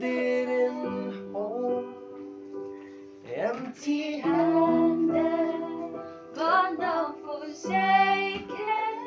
Didn't home empty-handed. But not forsaken.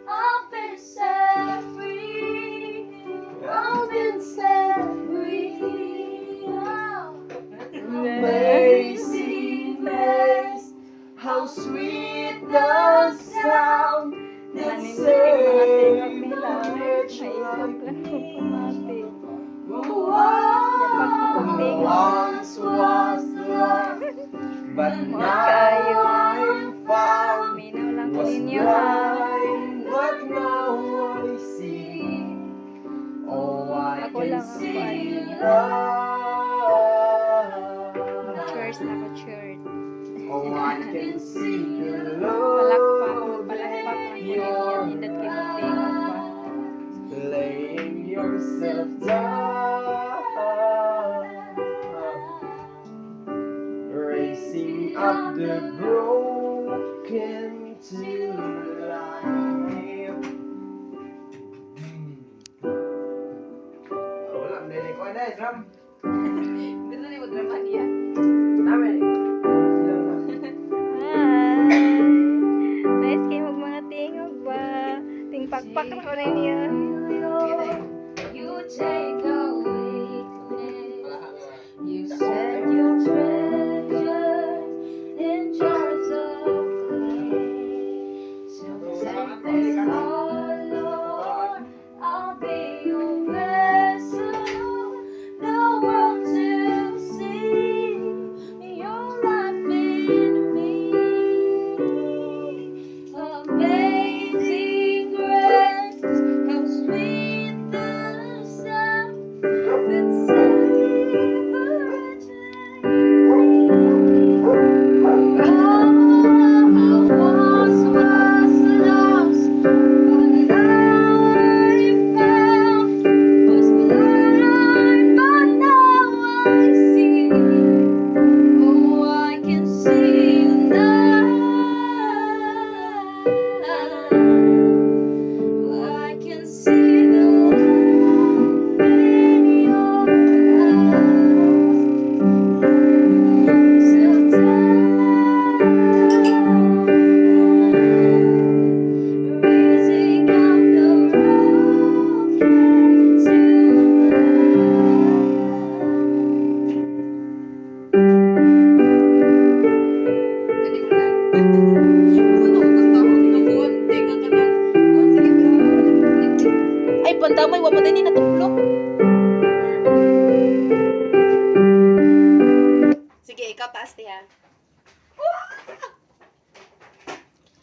I've been set free. I've been set free. Oh. Amazing grace, how sweet the sound that saved a wretch like me. Who once was lost, but now I'm found. Minaw lang ko Was ninyo ha. Blind, but now I see. Oh, I Ako can lang ang see kuan ninyo. Love. Church na ko, church. Oh, I can see the Palakpak, love palakpak lang ko in ninyo. your Nindot kay magtingog pa. Laying yourself down, raising up the broken to life. Wala, hindi ko na drum. Gusto niyo drama niya? Namin. Sila na. Hi! Nice kayo mag mga tingog ba? Tingpakpak na ko ninyo. You take the weakness. You set your treasures in jars of clay. So take this heart, Lord. I'll be your vessel. The world to see your life in me. Amazing grace, how sweet the sound that saved a wretch like me. Oh, I once was lost, but now I'm found. Was blind, but now I see. Oh, I can see you now. I can see the love in your eyes. Yourself down, raising up the broken to life. Kani ulan. Gusto na ko kantahon nga kuan te nga kanang kuan, sige. Ay, pandamay, wa pa din ni natuplok. Sige, ikaw taas ti ha.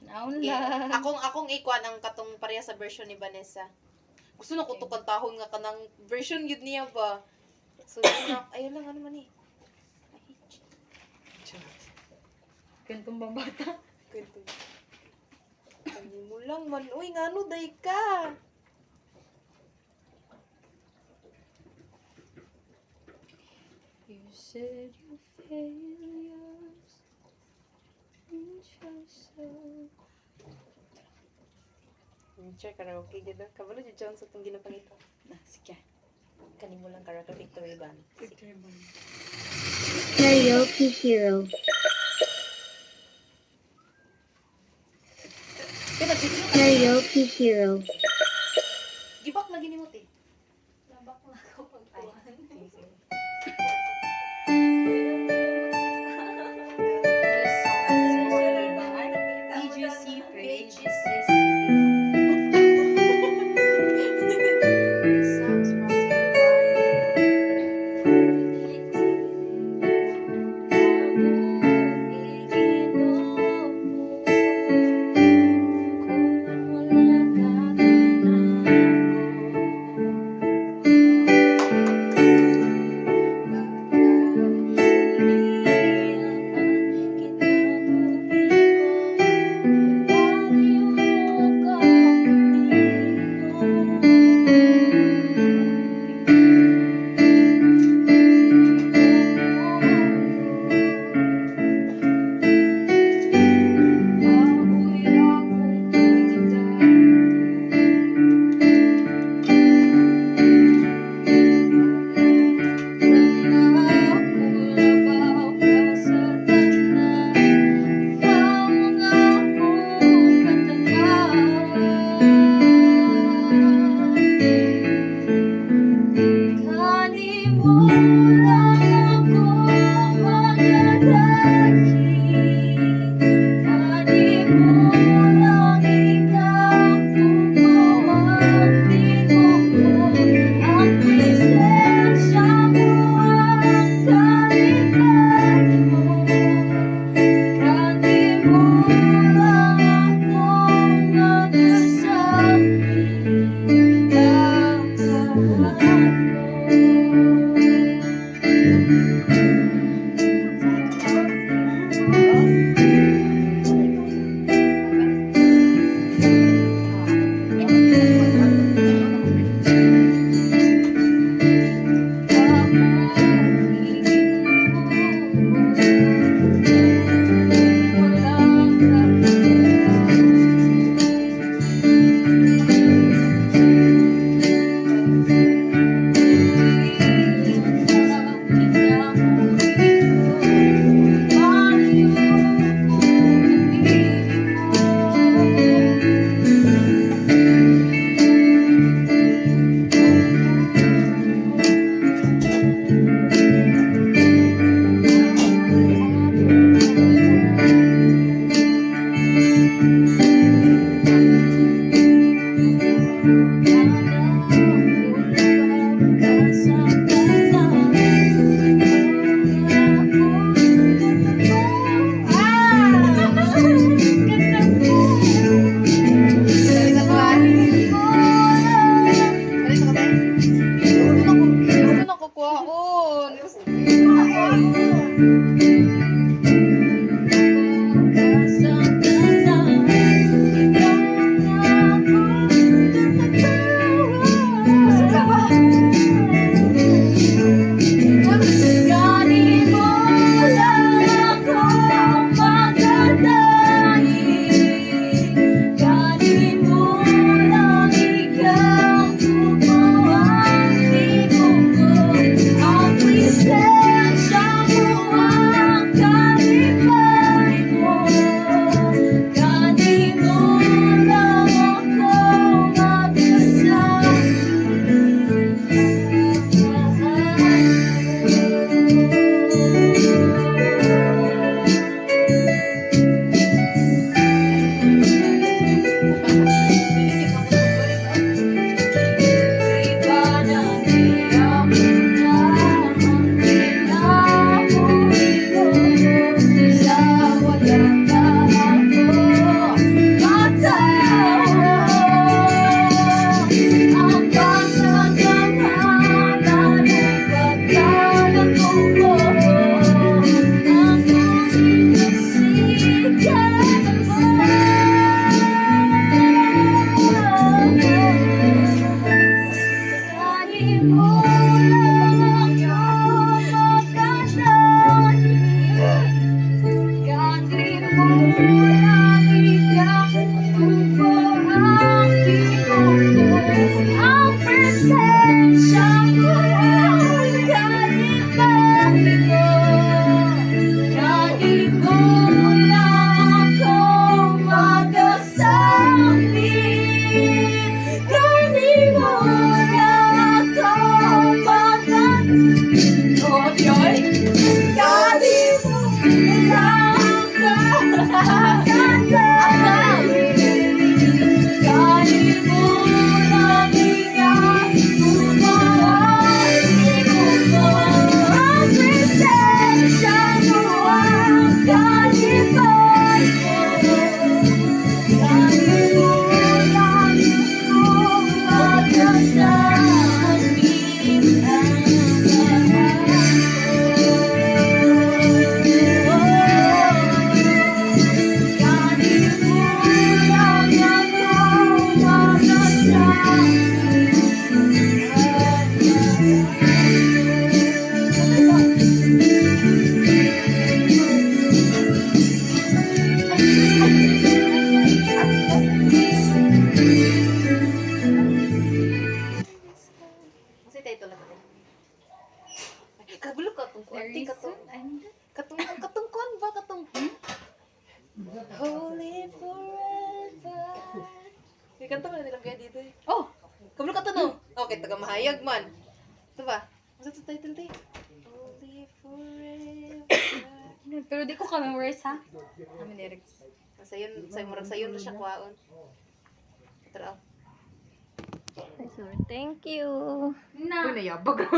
Naon Sige, lang. Akong ikuan ang katong pareha sa version ni Vanessa. Gusto na ko to kantahon nga kanang version yun niya ba. So, yun na, ayun lang, ano man eh. Ay, charot. Kwentong bata. Kwento. Ano mo lang man. Uy, ngano, day ka. You said your failures and yourself. Check karaoke gid. Kabalo jud siya sa itong ginapangita. Na, sige. Kani mo lang karaoke Victory Band. Victory Band. Karaoke Hero. Pero video ka. Karaoke Hero. Gibak lagi nimo te. Nabak na ako pagkuhan. Sige, sige. This song is brought to you by BGC Pages. This song's brought to you by Kung wala ka. Kanimo lang ako magadahi, kanimo lang ikaw ang tingog ko. Ang presensya mo ang kalipay ko. Kanimo lang ako magasabi ang lahat ko. Balik ako ah. Balik ako tayo. Gusto na ko kuhaon. Gusto ko kuhaon. Gusto ka ba? Ganimo lang ako magadahi, Ganimo lang ikaw ang tingog ko. Ang presensya mo ang kalipay ko. Ganimo lang ako magasabi. Iba na na ang kinabuhi ko. Sa wala ka ako matawa. Ang pagkakamala ng pagkakakubo, ang kasikat mo. Kanimo lang ako magadahi, Kanimo lang ikaw ang tingog ko. Ang presensya mo ang kalipay ko. Kanimo lang ako magasabi. Kanimo lang ako magasabi. Oo, di ay. Kanimo lang ako magadahi. Kanimo lang ikaw ang tingog ko. Ang presensya mo ang kalipay ko. Kanimo lang ako magasabi ang lahat ko. Kanimo lang ako magasabi ang lahat ko. Kasi title na to. Ay, kabalo ka tong kuan. Very Katong soon, I'm done. katong kuan ba katong Holy forever. May kanta man nilang kaya dito eh. Oh! Kabalo ka to no? Okay, taga mahayag man. Ito ba? Masa Unsa to title te? Only forever. Pero di ko ka-memorize ha. Kami lyrics. Sayon, say murag sayon ra siya kwaon. Tara. Ay, sorry. Thank you. Na. Nayabag.